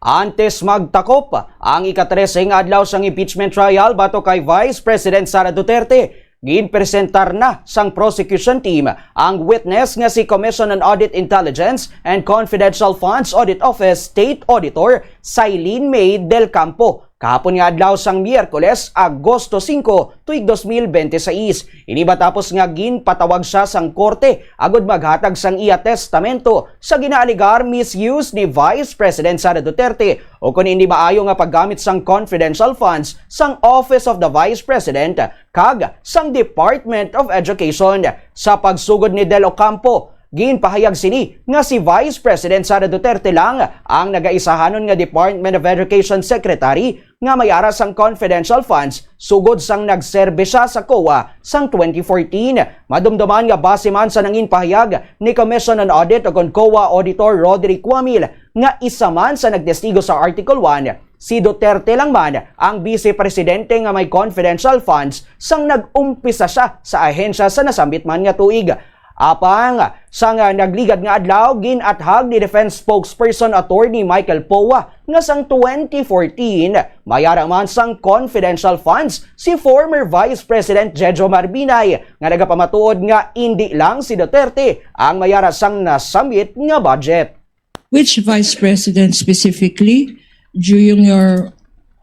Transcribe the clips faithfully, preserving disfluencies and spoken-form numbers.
Antes magtakop ang ikatrese nga adlaw sang impeachment trial batok kay Vice President Sara Duterte, ginpresentar na sang prosecution team ang witness nga si Commission on Audit Intelligence and Confidential Funds Audit Office State Auditor Silene May Del Campo kahapon nga adlaw sang Miyerkules, Agosto singko, tuig dos mil bente seis. Ini matapos nga ginpatawag siya sang korte agud maghatag sang iya testamento sa ginaalegar misuse ni Vice President Sara Duterte o kon hindi maayo nga paggamit sang confidential funds sang Office of the Vice President kag sang Department of Education. Sa pagsugod ni Del Ocampo, ginpahayag sini nga si Vice President Sara Duterte lang ang nagaisahanon nga Department of Education Secretary nga may ara sang confidential funds sugod sang nagserbi siya sa COA sang twenty fourteen. Madumduman nga base man sa nangin pahayag ni Commission on Audit o kon COA Auditor Roderick Cuamil nga isa man sa nagtestigo sa Article one, si Duterte lang man ang Vice Presidente nga may confidential funds sang nag-umpisa siya sa ahensya sa nasambit man nga tuig. Apang, sang nagligad nga adlaw, gin-athag ni Defense Spokesperson Attorney Michael Poa nga sang twenty fourteen, may ara man sang confidential funds si former Vice President Jejo Marbinay nga nagapamatuod nga indi lang si Duterte ang may ara sang nasambit nga budget. Which vice president specifically during your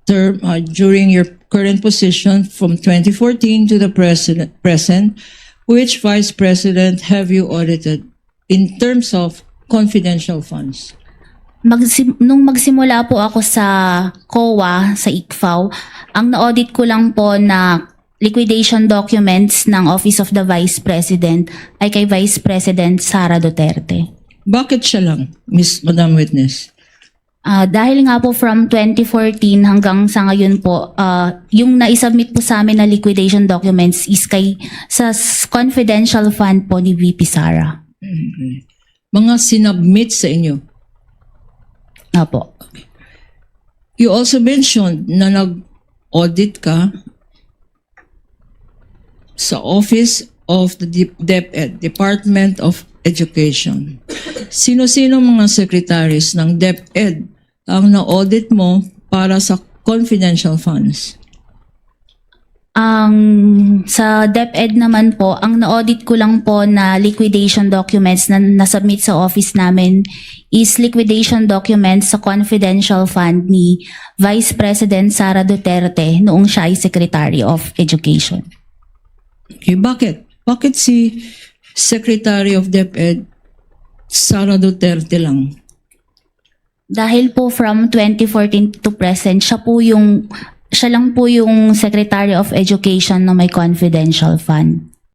term, uh, during your current position from twenty fourteen to the president, present, which vice president have you audited in terms of confidential funds? Magsim- nung magsimula po ako sa COA, sa ICFAO, ang na-audit ko lang po na liquidation documents ng Office of the Vice President ay kay Vice President Sara Duterte. Bakit siya lang, Miss Madam Witness? Ah, dahil nga po from twenty fourteen hanggang sa ngayon po, ah, yung naisubmit po sa amin na liquidation documents is kay sa s- confidential fund po ni V P Sara. Mga sinubmit sa inyo. Opo. You also mentioned na nag-audit ka sa Office of the Dep- DepEd, Department of Education. Sino-sino mga secretaries ng DepEd ang na-audit mo para sa confidential funds? Ang sa DepEd naman po, ang na-audit ko lang po na liquidation documents na nasubmit sa office namin is liquidation documents sa confidential fund ni Vice President Sara Duterte noong siya ay Secretary of Education. Okay, bakit? Bakit si Secretary of DepEd Sara Duterte lang? Dahil po from twenty fourteen to present, siya po yung siya lang po yung Secretary of Education na may confidential fund.